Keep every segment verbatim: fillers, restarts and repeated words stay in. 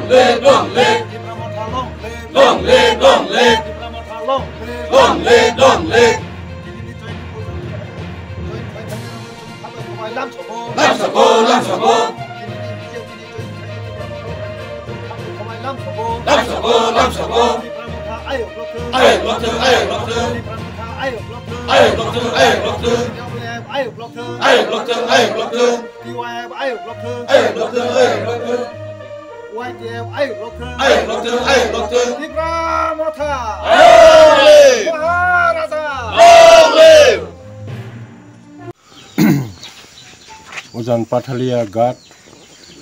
Long live, long live. Tipra Motha long live. Long live, long live. Tipra Motha long live. Long live, long live. Tinini join, join khainai rokno chwng khabai khabai lamsogo. Lamsogo, lamsogo. Tinini B J P ni join khainai rokno chwng khabai khabai lamsogo. Lamsogo, lamsogo. Tipra Motha ayok lokthwng. Ayok lokthwng, ayok lokthwng. Tipra Motha ayok lokthwng. Ayok lokthwng, ayok lokthwng. L F ayok lokthwng. Ayok lokthwng, ayok lokthwng. T Y F ayok lokthwng. Ayok lokthwng, ayok lokthwng. Y T F ayok lokthwng. Ayok lokthwng, ayok lokthwng. Tipra Motha. Long live! Maharaja. Long live! Ujan Pathalia Ghat,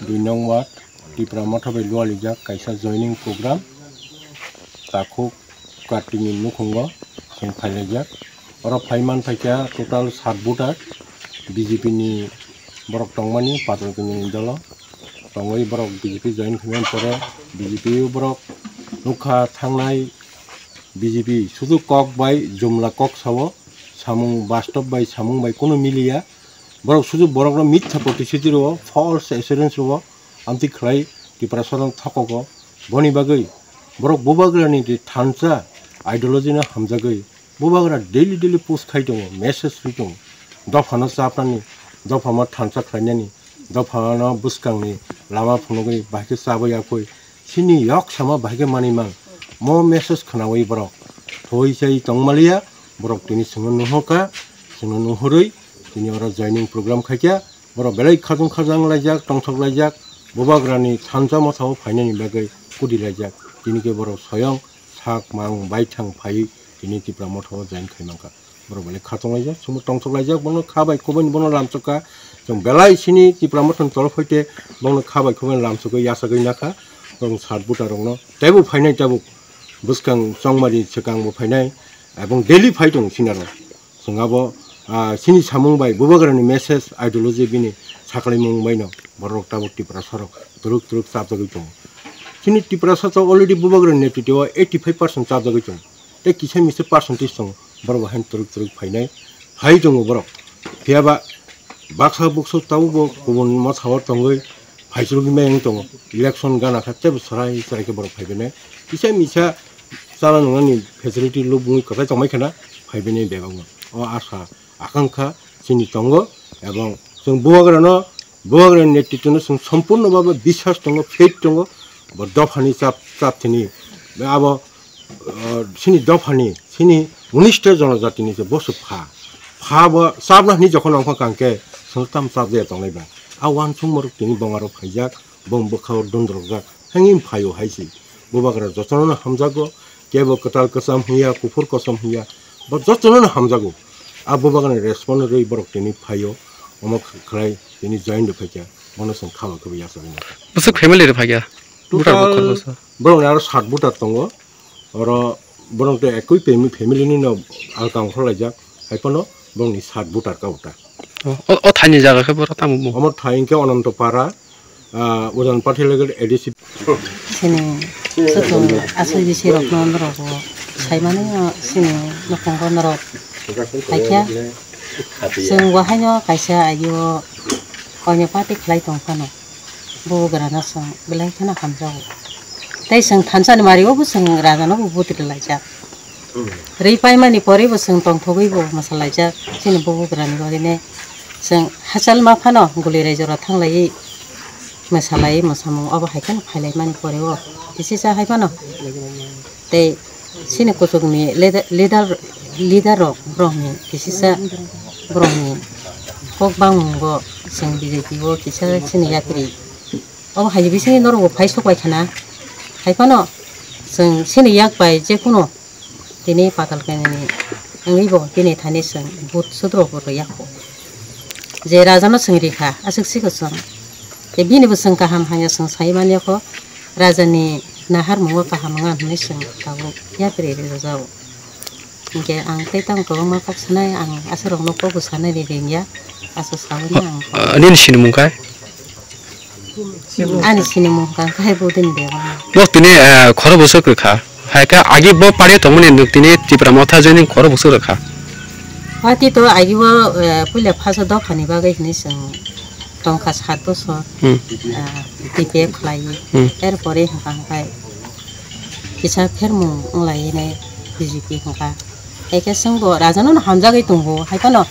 dui nong ward, Tipra Motha bai lualijak kaisa joining program. Takhuk Kartini nukhungo chwng phailaijak. Oro phaiman phaikha total sat voter B J P ni borok tongmani, Patal Kanyani dolo tongwi borok B J P join khaimani pore B J P o borok nukha thangnai B J P sudu kok bai jumla kok sao, samung bastob bai samung bai kunu miliya. Borok sudu borokno mitha protisruti rwo, false assurance rwo, amtwi khlai Tiprasarok thokogo. Boni bagwi borok bubagrani je thansa ideology no hamjagwi bubagra daily daily post khai tongo, message rwi tongo. Dophano chapnani, dophano thansa khlainani, dophano bwskangni lama phunugwi bahai khe chabwi yakwi chini yok sama bahai khe manwi mang. Mo message khnaui borok thoi chai tongmaliya, borok tini chwngno nuhurkha, chwngno nuhurwi tini oro joining program khaikha. Borok belai khajang khajang laijak, tongthok laijak, bubagrani thansa mothao phainani bagwi kudi laijak. Tini khe borok soyong sak mang baithang phaiwi tini Tipra Mothao join khai mankha. Borok belai kha tong laijak, chwngno tongthok laijak, bono kha bai khobani bono lamsokha. Chwng belai sini Tipra Mothani tolof hoite bono kha bai khobani lamsokwi yachagwi nakha. Borok sat buta rokno teibo phainai tabuk bwskang chongmani swkang bo phainai, ebong daily phai tongo sinaro. Chwng abo, ah, chini samung bai bubagrani message, ideology bini saklaimung baino borok tabuk Tiprasarok twrwk twrwk chapjagwi tongo. Chini Tiprasa to already bubagrani netritwo eighty five percent chapjagwi tongo. Tei kisa misa percentage tongo, borok bo haino twrwk twrwk phainai, phai tongo borok. Phiyaba baksa buksa tabukbo kubun mothao tongwi phaichwlwi maya wng tongo. Election gana kha teibo chwrai chwrai khe borok phaibainai. Kisa misa chana nungnani facility lubungwi kwchai tongmai khana phaibainai bebakno. O asa akangkha chini tongo, ebong chwng bubagrano, bubagrani netritwno chwng sompurno bhabe biswas tongo, faith tongo. Bo dophani chap, chap thini abo, ah, chini dophani, chini unishta jonojatini se boso pha. Pha bo chapna hini jokhon ongkha kangkhe chwng tam chap jaya tongnai ba. A uansukmarok tini bongaro phaijak, bong bwkhao dondrokjak. Hengwi phaio hai se. Bubagra jotono hamjago, kebo kwtal kwcham hiya, kuphur kosom hiya, bo jotono hamjago. A bubagrani respond rwi borok tini phaio, omo khlai tini join rw phaikha, bono chwng kha bai khe bo yachagwi nangkha. Bwswk family rw phaikha? Total bukhar bwswk? Borokni aro sat buta tongo. Oro borok tei ekui pemi-, family ni no alkang khorlaijak. Hai phano borokni sat buta ka uta. O, o, o thaini jaga khe borok tamo bo? Omo thai hwnkhe Anantapara, ah, Ujan Pathilagar A D C. Chini chwng aswk bisi rokno norok bo saimani, o chini nukhungo norok haikhe chwng bo haino kaisa agio onyo party khlai tong phano. Bubagrano chwng belai kheno hamjago. Tei chwng thansa ni mario bo chwng raja no bo butri laijak. Rwi paimani pore bo chwng tongthogwi bo mwsa laijak. Chini bubagrani bagwi ne chwng hachal ma phano guli raijora thanglaiwi mwsa laiwi mwsamung obo hai kheno phailai mani pore o kisi cha hai phano. Tei chini kuchukni leader, leader, leader rok borokni kisisa borokni kok bangmung bo chwng B J P o kisa chini yapri. Obo hai bisingni norok bo phai sok bai khana. Hai phano chwng chini yak bai je kuno tini Patal Kanyani wngwi bo bini thani chwng vote sudro bo rwya kho. Je raja no chwng rikha, aswk sikho chwng. Tei bini bo chwng kaham hamya chwng sai manya kho. Raja ni nahar mungo kaham wngya hinwi chwng tabuk yapri rijao. Hinkhe ang tei tamo kwbangma kok sanai, ang aswk rokno kok bo sanai ni ringya, aswk saui ma ang. Ah, nini sinimung kai? Ani sinimung kang khai bo din de. Nok tini, ah, khoro bwswk rwkha. Hai khe agi bo party tongmani nuk tini Tipra Motha joining khoro bwswk rwkha. Party to agi bo, eh, puila phasa dophani bagwi hinwi chwng Tongkha sat bosor, Hmm. ah, T P F khlai. Hmm. Erpore hwnkha hwnkhe kisa phermung wnglainai B J P hwnkha. Haikhe chwngbo rajano hamjagwi tongo, haiphano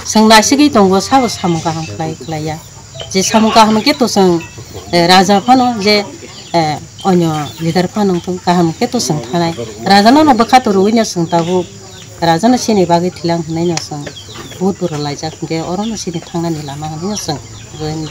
chwng naisigwi tongo, sabo samung kaham khlai khlaiya. Je samung kaham khe to chwng, eh, raja phano je, eh, onyo leader phano wngthung kaham khe to chwng thanai. Rajano no bwkha to rwino chwng tabuk rajano chini bagwi thilang hwnwi no chwng vote bo rwlaijak, hwnkhe orono chini thangnani lama hwnwi no chwng rwini.